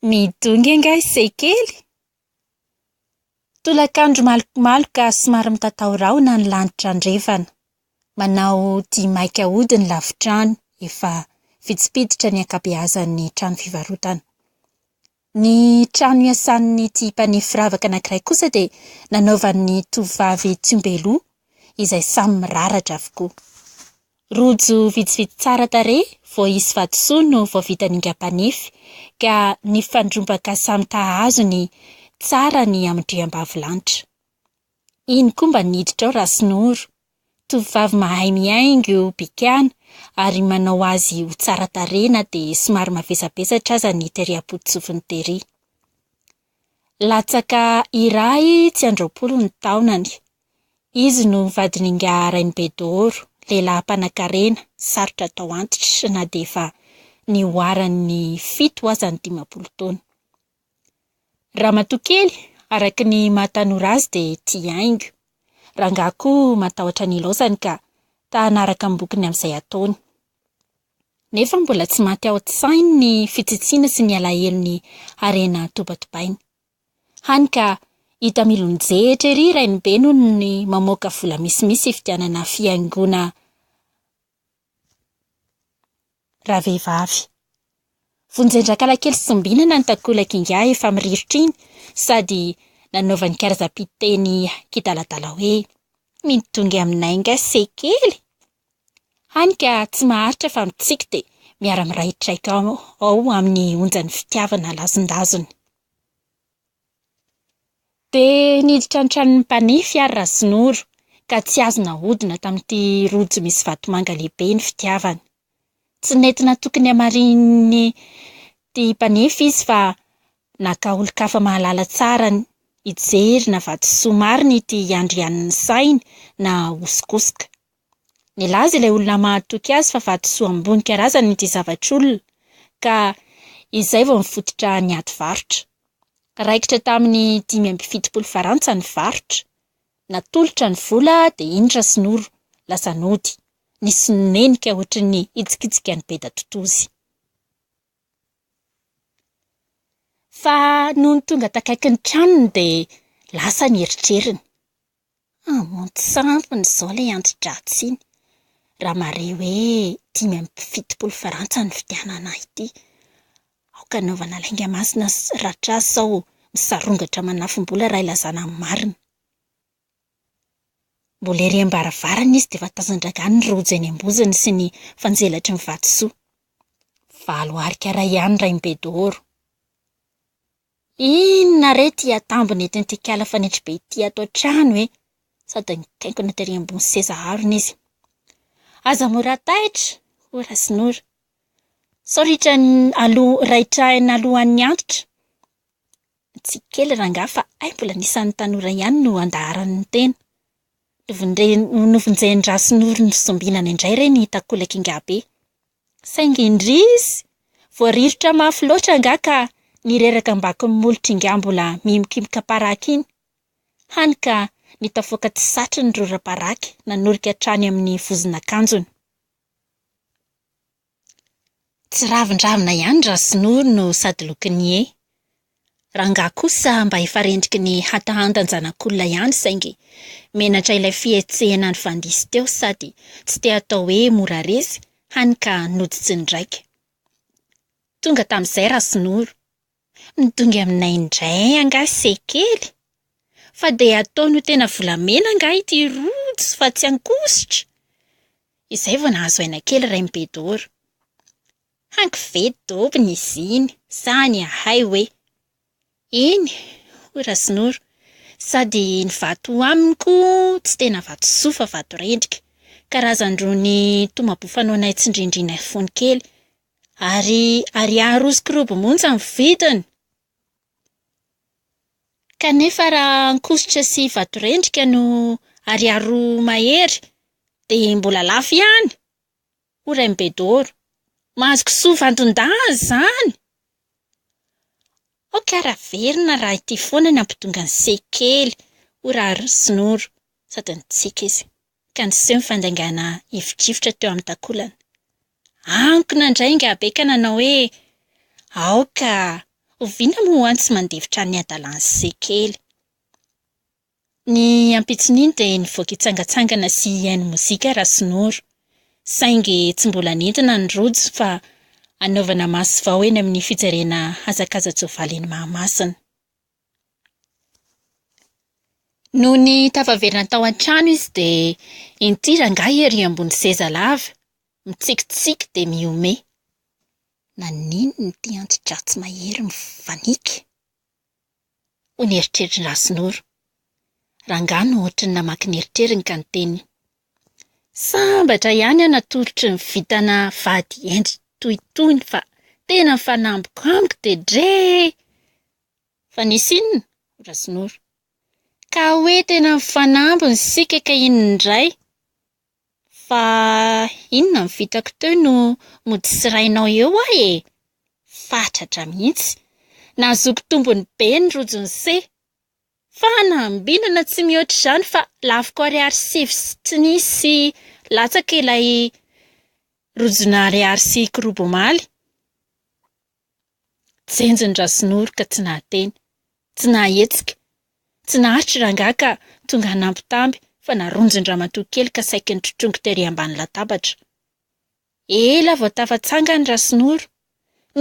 Midongy angaha i Sekely? Tolakandro malomaloka somary mitatao rahona ny lanitra andrefana. Manao dihy maika hody ny lavitrano, efa vitsy mpiditra ny ankabeazan'ny trano fivarotana. Ny trano iasan'ity mpanefy firavaka anankiray kosa dia nanaovan'ny tovovavy tsiombeloha izay samy miraratra avokoa. Rojo vitsivitsy tsara tarehy vao hisy vatosoa no vao vitan'ingahy-mpanefy ka nifandrombaka samy ta-hahazo ny tsara ny amindriambavilanitra. Iny koa mba niditra ao Rasinoro, tovovavy mahay mihaingo bikàna ary manao azy ho tsara tarehy na dia somary mavesabesatra aza ny tery am-potosofiny tery. Latsaka iray tsy an-droapolo ny taonany. Izy no vadin'ingahy Rainibedoro, lehilahy mpanankarena, sarotra atao antitra na dia efa nihoaran'ny fito aza ny 50 taona. Ramatoa kely, araka ny maha tanora azy dia tia haingo. Rangahy koa matahotra ny hilaozany ka ta hanaraka ambokony amin'izay ataony. Nefa mbola tsy maty ao an-tsainy ny fitsitsiana sy ny alahelo ny harena tobatobainy. Hany ka hita milonjehitra ery Rainibe noho ny mamoaka vola misimisy hividianana fihaingoana ravehivavy. Vonjen-drakalakely sombinana ny takolak'ingahy efa mirirotra iny sady nanaovany karazam-piteny kidaladala hoe, Midongy aminay ngahy se kely! Hany ka tsy maharitra fa mitsiky dia miara-miraitraika ao amin'ny onjan'ny fitiavana lazondazony. Dia niditra ny tranon'ny mpanefy ary Rasinoro, ka tsy azo nahodina tamin'ity rojo misy vatomanga lehibe ny fitiavany. Tsy nety natoky ny hamarinin'ity mpanefy izy fa naka olon-kafa mahalala tsara hijery na vatosoa marina ity andrianin'ny sainy na hosokosoka. Nilaza ilay olona mahatoky azy fa vatosoa ambony karazany ity zavatr'olona, ka izay vao nifototra ny ady varotra. Raikitra tamin'ny 75 farantsa ny varotra. Natolotra ny vola dia iny Rasinoro lasa nody, nisonenika ohatry ny hitsikitsika an'i Beda Totozy. Fa nony tonga takaikin'ny tranony dia lasa ny eritreriny. Hamonjy sampona izao ilay anti-dratsy iny, raha mahare hoe 75 farantsa ny nividianana ahy ity. Aoka hanaovana lainga masina sy ratra azy sao misarongatra manafim-bola raha ilazana ny marina. Mbola ery am-baravarana izy dia efa tazan-dragahy ny rojo eny am-bozony sy ny fanjelatry ny vatosoa. Valo arika iray ihany Rainibedoro. Inona re ity atambo nentin'ity kala fanetry be ity ato an-trano e? Sady nikainkona tery ambony seza harona izy. Aza mora taitra, hoy Rasinoro. Sao ritra aloha raitra alohan'ny antitra. Nitsiky kely rangahy fa hay mbola anisan'ny tanora ihany no andaharan'ny tena. Novonjen-dRasinoro nosombinana indray re ny takolak'ingahibe. Saingy indrisy! Voarirotra mafy loatra angaha ka nireraka ambakin'ny molotr'ingahy mbola mihimokimoka paraky iny. Hany ka nitafoaka tsy satriny ny rora paraky nanorika hatrany amin'ny vozon'akanjony. Tsy ravindravina ihany Rasinoro no sady lokin'ny hehy. Rangahy kosa mba efa rendriky ny hatahantan-janak'olona ihany saingy menatra ilay fihetsehana nifandiso teo sady tsy te hatao hoe mora resy hany ka nody tsy niraika. Tonga tamin'izay Rasinoro. Midongy aminay indray angaha se kely? Fa dia ataony ho tena volamena angaha ity rojo fa tsy ankosotra? Izay vao nahazo aina kely Rainibedoro. Hanky ve dobony izy iny sa ny ahay hoe? Eny, hoy Rasinoro, sady ny vato aminy koa tsy tena vatosoa fa vato rendrika, karazan-drony tomabo fanaonay tsindrindrinay fony kely, ary ariary roa sy kirobo monja ny vidiny. Kanefa raha ankosotra sy vato rendrika no ariary roa mahery dia mbola lafo ihany. Hoy Rainibedoro, mahazo kisoa vanton-dahy izany! Aoka ary averina raha ity foana ny hampidonga ny sekely, hoy Raharosinoro, sady nitsiky izy, ka niseho ny fandaingana hivotrivotra teo amin'ny takolany. Ankona indray Ingahibe ka nanao hoe, Aoka! Oviana moa an tsy mandefitra ny hadalan'i se kely. Ny ampitson'iny dia nivoaka hitsangantsangana sy hihaino mozika Rasinoro. Saingy tsy mbola nentina ny rojo fa hanaovana maso vao eny amin'ny fijerena hazakaza-tsoavaly eny Mahamasina. Nony tafaverina tao an-trano izy dia inty rangahy ery ambony seza lava, mitsikitsiky dia mihomehy. Naninona ity anti-dratsy mahery mivanika? Hoy ny eritreritrin-dRasinoro. Rangahy no ohatry ny namaky ny eritreriny ka niteny. Sambatra ihany aho natolotry ny vintana vady hendry toy itony fa tena mifanambiko amiko dia dre! Fa nisy inona? Hoy Rasinoro. Ka hoe tena mifanamby ny sika ka inona indray? Fa inona no vitako teo no mody sirainao eo aho e? Fatratra mihitsy. Nahazoako tombony be ny rojon'i se. Fanambinana tsy mihoatra izany fa lafiko ariary sivy sy tsy nisy latsaka ilay rojona ariary sy kirobo omaly. Jenjiny Rasinoro ka tsy nahateny, tsy nahahetsika. Tsy naharitra rangahy ka tonga hanambitamby fa naronjin-dramatoa kely ka saiky nitrongy tery ambany latabatra. Ela vao tafatsangana Rasinoro.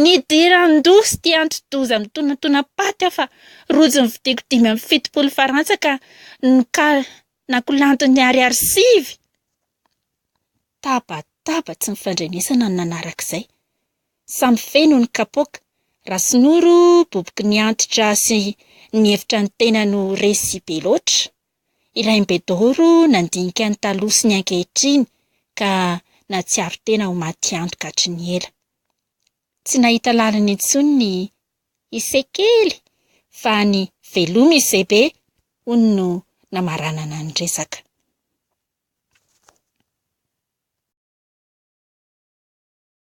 Nidiran-doha sy ity anti-doza mitonantonam-paty aho fa rojo nividiako 75 farantsa ka noka-nakolantiny ariary sivy. Tabataba tsy nifandrenesana ny nanarak'izay. Samy feno ny kapoaka. Rasinoro boboky ny antitra sy nihevitra ny tenany ho resy be loatra. I Rainibedoro nandinika ny taloha sy ny ankehitriny ka nahatsiaro tena ho maty antoka hatry ny ela. Tsy nahita lalana intsony ny Ise kely fa ny veloma Isebe hono no namaranana ny resaka.